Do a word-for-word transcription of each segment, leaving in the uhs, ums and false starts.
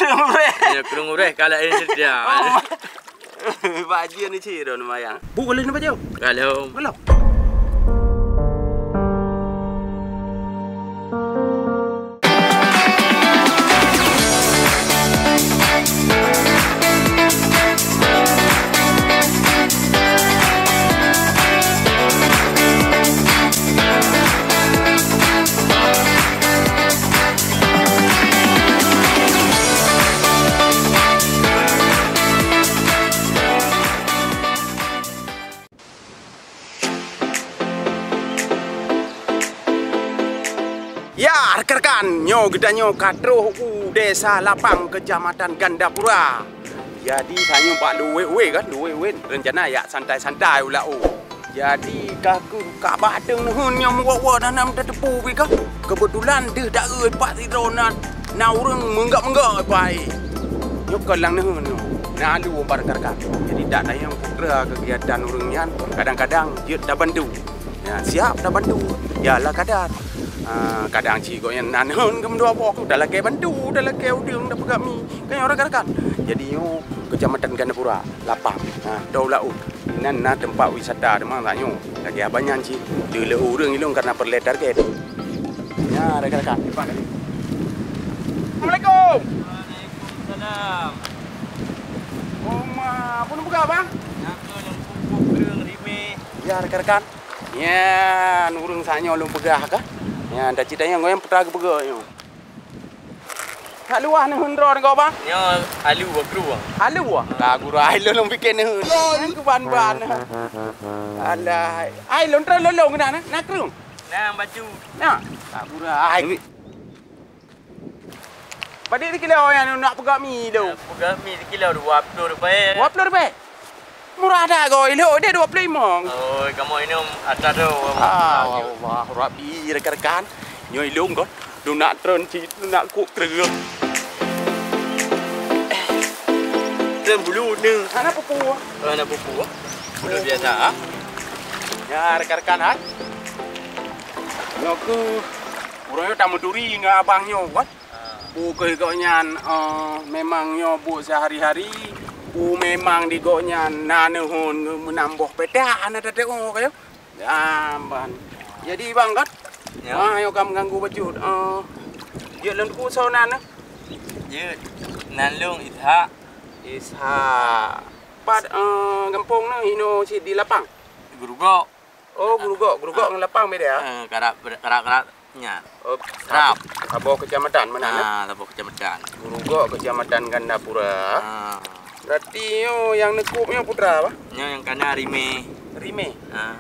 Kreueng uréh. Ya, kreueng uréh kalau ini dia. Oh. Bak jih ni cit dah lumayan. Bu, kalau ni baju? Kalau. Kalau. Ya, rekan-rekan, nyoe geutanyoe ka troh u Desa Lapang, Kecamatan Gandapura. Jadi, tanyoe bak luweh-weh kan, luweh-weh. Rencana yak santai-santai u laôt. Jadi, ka keuh ka bah deueng neuheun nyang meuwoe-woe dan na meutateupeue pih ka. Keubeutulan deuh daeu pat sidroe na, na ureueng meunggak-meunggak pai. Nyoe kon lam neuheun nyoe. Na lôn ban rekan-rekan. Jadi, dak tanyong peue keugiyatan ureueng nyan, kadang-kadang jeuet tabantu. Ya, siap tabantu. Ya, ala kadar. Ah, kadang cit gobnyan na neuheun keu meudua boh. Talakée bantu, talakée udeueng, tapeugah mi. Kan nyoe rekan-rekan. Jadi, nyoe Kecamatan Gandapura, Lapang. Ha, troh u laôt. Inan na teumpat wisata teuma tanyoe. Lagée haba nyan cit, dileuôt ureueng ilong karena peureulée target. Ya, rekan-rekan. Assalamualaikum. Waalaikumsalam. Oh, ma, apa neu peugah, Bang? Nyan keuh nyang pupuk kreueng rimeh. Ya, rekan-rekan. Nyan, ureueng sanyoe lôn peugah kah? Nyan, dak cit tanyong nyang peue teuma geupeugah nyoe. Ka luwah neuheun droe nyoe, Bang? Nyoe alu, bak krueng. Alu, ah? Ka gurah ai lôn, lôn pike neuheun. Nyan keu ban-ban. Alah, ai lôn treun lôn lôn keunan, na kreueng? Na baju. Na. Ka gurah ai. Padit dikilo nyan nak peugah mi lôn? Peugah mi dikilo dua ploh ribèe. Dua ploh ribèe? Murah that goe, ilok deh dua puluh lima. Oi, kamoe inong atra tu. Ah, Allah, Rabbi, rekan-rekan. Nyoe ilong kon. Lu nak treun cit, lu nak kuk kreueng. Treun bulu ni. Hana pupu. Oh, hana pupu. Bulu biasa, ha? Ya, rekan-rekan, ha? Nyoe keuh ureueng nyoe tameuturi ngon abang nyoe, kan? Peue keuh gobnyan, eh, memang nyoe buet seuhari-hari, peue memang di gobnyan na neuheun meunamboh peutah hana tateu'oh kayém. Jamban. Jadi, Bang, kan? Ya. Ah, nyoe ka meuganggu bacut. Eh, jeuet lôn teupeu soe nan, eh? Jeuet. Nan lôn Ishak. Ishak. Pat, eh, gampông nyoe, inoe cit di Lapang? Geurugok. Oh, Geurugok. Geurugok ngon Lapang beda, ya? Eh, karab, karab, karab nyan. Oh, rab. Saboh kecamatan meunan, eh? Ah, saboh kecamatan. Geurugok, Kecamatan Gandapura. Ah. Berarti nyoe nyang neukôb nyoe putra apa? Nyoe nyang kana rimeh. Rimeh? Ah.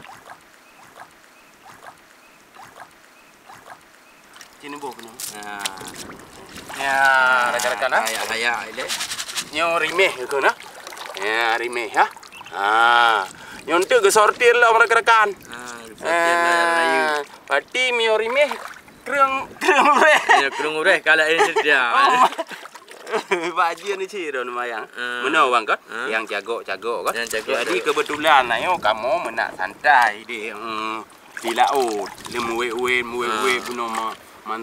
Cina boh kena. Nah. Ya, rakan-rakan, ah. Ayak-ayak ilek. Nyoe rimeh ke na? Ya, rimeh, ha. Ha. Nyoe enteuk geusortir lom rakan-rakan. Ha, geusortir lom. Eh, berarti meunyoe rimeh kreueng, kreueng uréh. Ya, kreueng uréh kalau ini dia. Oh. Bak jih ni cit dah lumayan. Hmm. Meunoe bang kan? Hmm. Yang cagok-cagok kan? Yang cagok. Jadi tu. Kebetulan ayo kamoe meunak santai deh. Hmm. Di laôt, lé muwét-uwét, muwét-uwét bunoe ma-, man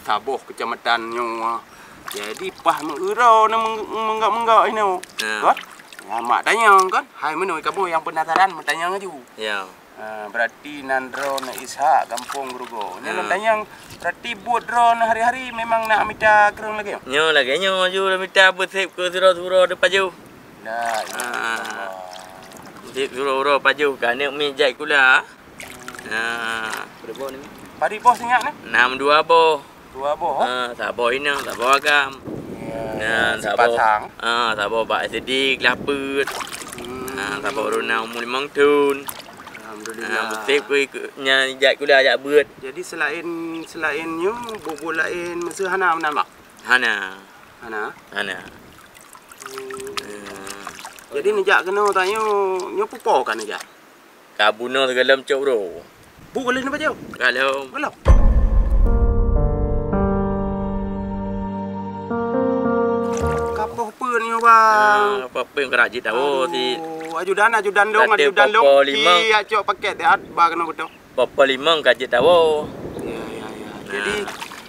saboh kecamatan nyoe. Jadi paih meu-uroe na meng-, meunggak-meunggak inoe. Ya. Kan? Ya, mak tanyong kan, hai meunoe kamoe nyang penasaran meutanyong laju. Ya. Ah, berarti nan droeneuh Ishak gampông Geurugok. Nyan lôn tanyong, berarti buet droeneuh hari-hari memang nak mita kreueng lagèe nyoe? Nyoe lagèe nyoe ju lôn mita beusép keu sidroe-sidroe di pajoh. La ilaha illallah. Beusép sidroe-sidroe pajoh ka aneuk miet jai sikula. Nah. Padit boh sinyak nyoe? Nam dua boh. Dua boh? Ha, saboh inong, saboh agam. Ya, nah, saboh, sipasang. Ha, saboh bak S D Kelapet. Hmm. Ha, saboh ureueng na umur limong thon. Alhamdulillah. Ha, beusép keu ikeu nyan jak sikula, jak beuet. Jadi selain, selain nyoe, buet-buet laén meuseu hana meunan, Mak? Hana. Hana? Hana. Hmm. Hmm. Jadi neujak keunoe tanyoe, nyoe pupo ka neujak? Ka bunoe sigohlom cok uroe. Bu, ka lheueh neubajôh? Ka lheueh. Ka lheueh. Ka poh peuet nyoe, Bang? Ah, ka poh peuet, ka rajin tawoe. Aduh, si ajudan, ajudan lôn, Raden ajudan lôn. Popo Limong. Ki, ya, cok paket, ya, ba keunoe beutôi. Popo Limong ka jeuet tawoe. Ya, ya, ya. Nah. Jadi,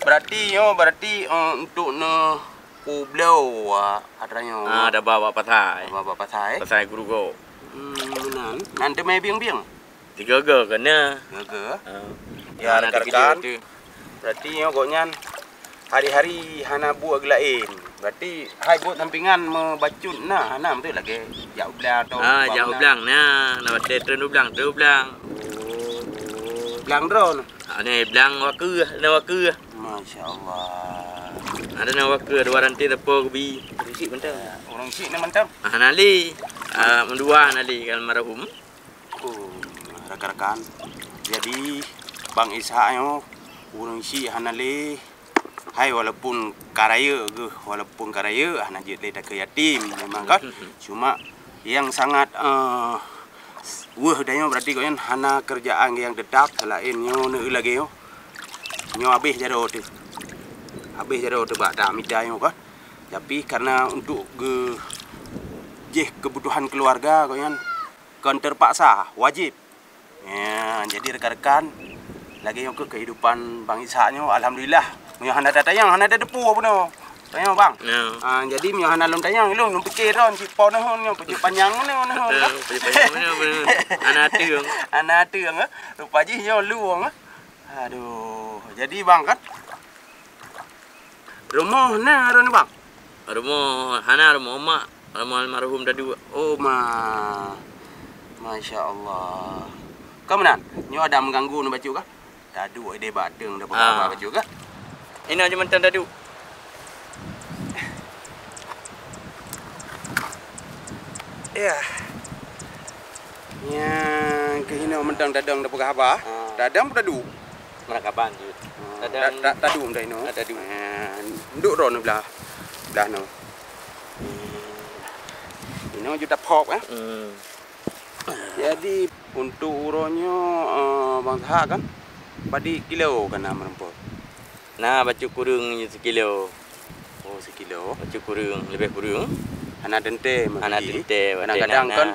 berarti, nyoe, berarti, eh, untuk neu- Oh, bloe, ah, atra nyoe. Ah, daba bak pasai. Daba bak pasai. Pasai Gurugok. Hmm, meunan. Nan teumé bieng-bieng? Tiga-tiga keunan. Tiga-tiga? Ah. Ya, rekan-rekan. Berarti nyoe gobnyan hari-hari hana buet geulaén. Berarti hai buet sampingan meubacut na, hana beutôi lagèe jak u blang atau ah, jak u blang na, na watèe treun u blang, treun u blang. Oh, blang droeneuh. Ah, ni blang wakeue, na wakeue. Masya Allah. Ada na wakeue, dua ranté teupeu geubi. Ureueng syiek mantong. Ya, ureueng syiek na mantong. Ah, hana lé. Ah, meudua hana lé almarhum. Oh, rakan-rakan. Jadi, Bang Ishak nyoe ureueng syiek hana lé. Hai, walaupun ka rayeuk geuh, walaupun ka rayeuk, hana jeuet lé takeu yatim memang kan. Cuma nyang sangat, eh, weueh tanyoe berarti gobnyan hana keurjaan nyang teutap seulaén nyoe neueu lagèe nyoe. Nyoe habéh jaroe teuh. Habéh jaroe teuh bak tamita nyoe kan. Tapi karena untuk geu-, jih kebutuhan keluarga gobnyan kon terpaksa, wajib. Ya, jadi rekan-rekan, lagèe nyoe keuh kehidupan Bang Ishak nyoe, alhamdulillah. Meunyoe hana tatanyong, hana tateupeue bunoe. Tanyong, Bang. Ya. Ah, jadi meunyoe hana lôn tanyong, lôn, lôn pike droen, cit po neuheun nyoe, peue cit panyang neuheun, neuheun. Ya, peue cit panyang neuheun, neuheun. Hana ateueng. Hana ateueng, eh. Rupa jih nyoe lueng, eh. Aduh, jadi, Bang, kan? Rumoh na droeneuh, Bang? Rumoh hana, rumoh mak, rumoh almarhum Dadu. Oh, ma. Masya Allah. Ka meunan, nyoe ada mengganggu neubacut kah? Dadu ideh bateng dah Ah. Bacut kah? Ina je mantong Dadu. Ya. Nyang keuhinoe mantong dadong dah peugah haba. Ah. Dadong pun Dadu. Meurakaban jeuet. Ah, Dadang. Ta-, ta-, tadu meudah inoe. Ah, tadu. Ah, nduk droeneuh blah, blah noe. Inoe ju taphop, eh. Hmm. Jadi, untuk uroe nyoe, eh, Bang Sahak kan, padit kilo ka na meureumpok? Na bacut kureueng sikilo. Oh, sikilo. Bacut kureueng, leubeh kureueng. Hana teuntèe meunan. Hana teuntèe, kadang-kadang kan,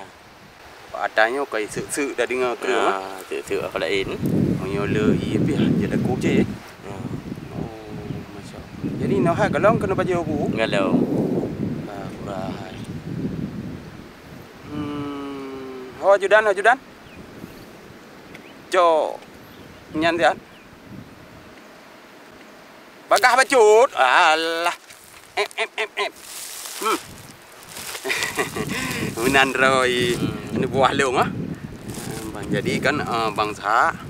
Ata nyoe ka seuk-seuk dah deungoe kreueh, ah, seuk-seuk apa laén. Meunyoe le ié pih jeuet aku cit. Ya. Oh, masya Allah. Jadi, noh hai golom keuneuk pajoh bu? Golom. Bah, bah. Hmm, ho ajudan, ajudan. Cok nyan siat. Bagah bacut. Alah. Ep, ep, ep, ep. Hmm. Meunan droe. Hmm. Neubuah lông, ah. Jadi kan, eh, Bang Sahak,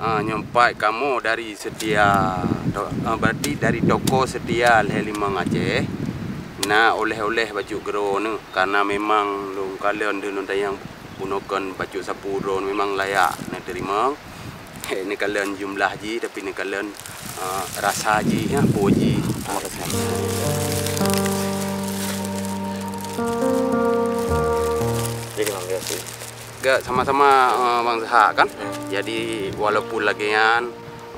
eh, nyoe pat kamoe dari setia, to-, eh, berarti dari toko setia lhèe limong Aceh. Na oleh-oleh bacut keudroe neuh, karena memang lôn kalon deungon dayang Bunoe kon bacut sapu droe memang layak neuteurimong. Neukalon jumlah jih, tapi neukalon, eh, rasa jih, ya, po jih. Ah, rasa. Jadi, Bang, terima kasih. Gak sama-sama, eh, Bang Sahak, kan? Hmm. Jadi, walaupun lagèe nyan,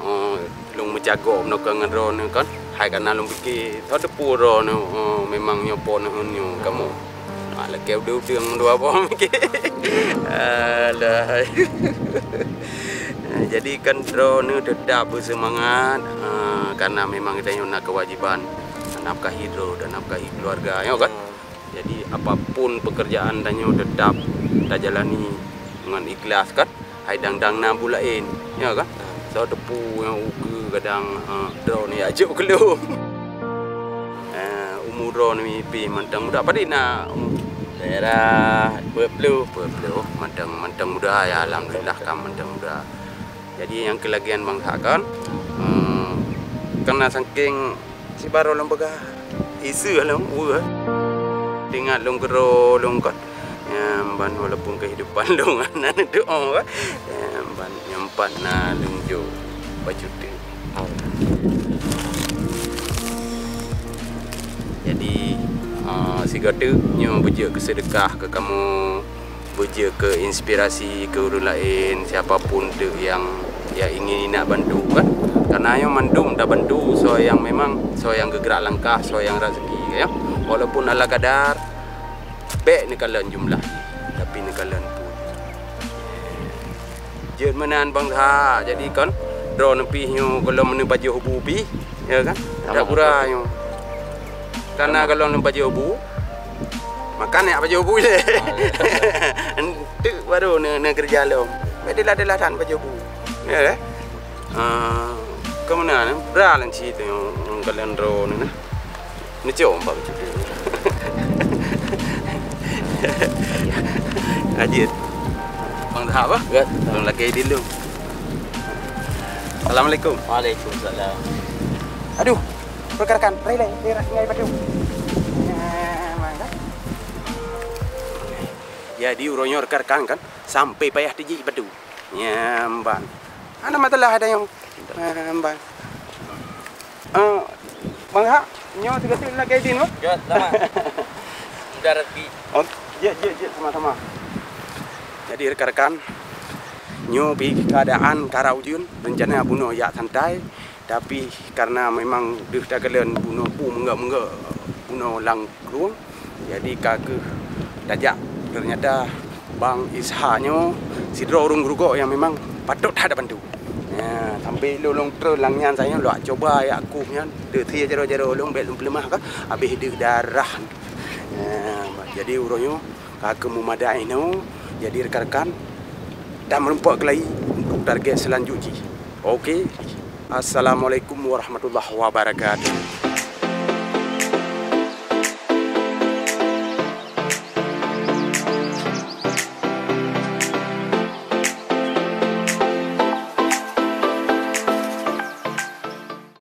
Oh, lôn meucagok meunoe keu ngon droeneuh kan. Hai kana lôn pike, soe teupeu droeneuh, oh, memang nyoe po neuheun nyoe kamoe. Ah, lakèe udeueng-udeueng dua boh mike. Alah. Jadi kan droeneuh teutap beuseumangat, ah, karena memang geutanyoe na keuwajiban nafkahi droe dan nafkahi keuluwarga, nyoe kan? Jadi, apapun peukeurjaan tanyoe teutap tajalani ngon ikhlas, kan? Hai dang-dang na bu laén, ya kan? Soe teupeu nyang ukeue kadang, eh, droeneuh jak jok keu lôn. Eh, umu droeneuh pih mantong muda. Padit na umu? Daerah dua puluh. Dua puluh, mantong, mantong muda, ya, alhamdulillah, ka mantong muda. Jadi, nyang keulagian Bang Sahak kan, eh, karena saking sibaroe lôn peugah, iseue lôn, weueh. Ingat lôn keudroe lôn kon. Nyan ban walaupun kehidupan lôn hana neudoa, nyan ban nyan pat na lôn jok bacut teuk. Jadi, eh, sigoe teuk nyoe beujeuet keu seudeukah keu kamoe. Beujeuet keu inspirasi keu ureueng laén, siapa pun teuk nyang, nyang ingin ingat bantu kan. Karena nyoe mandum tabantu soe nyang memang, soe nyang geugrak langkah, soe nyang raseuki, ya. Walaupun ala kadar, bèk neukalon jumlah, tapi neukalon peue. Jeuet meunan Bang Sahak, jadi kon droeneuh pih nyoe gohlom neupajoh bu pih, ya kan? Ada gura nyoe. Karena kalau lôn pajoh bu, makan jak pajoh bu je. Enteuk baru ne, ne kerja lom. Beda lah, adalah tan pajoh bu. Ya, eh? Ah, ke mana ni? Bra lan situ yang kalian ro ni nah. Ni cok empat baca. Ajit. Bang dah apa? Ya. Bang lagi di lu. Assalamualaikum. Waalaikumsalam. Aduh, rekan-rekan, rai lai, rai, rai, batu. Ya, mangga. Jadi uroe nyoe rekan-rekan kan, sampai payah teuji batu. Nyamban. Ana masalah ada nyang. Nyamban. Eh, Bang Hak, nyoe tiga tu nak kaidin, Bang? Ya, sama. Mudah rezeki. Oh, jek, jek, jek, sama-sama. Jadi rekan-rekan, nyoe pi keadaan karau jun, rencana bunoe jak santai, tapi karena memang deuh takalon bunoe pu meungga-meungga, bunoe lam krueng, jadi ka keuh tajak. Ternyata Bang Isha nyoe sidroe ureueng geurugok nyang memang patôt that tabantu. Ya, sampai lôn, lôn treun lam nyan saja, lôn cuba jak kueh nyan, teusie jaroe-jaroe lôn, bèk lôn peuleumah ka, habéh deuh darah. Ya, jadi uroe nyoe ka keuh meumadai nyoe, jadi rekan-rekan, dan meureumpok keulai untuk target seulanjut jih. Oke. Assalamualaikum warahmatullahi wabarakatuh.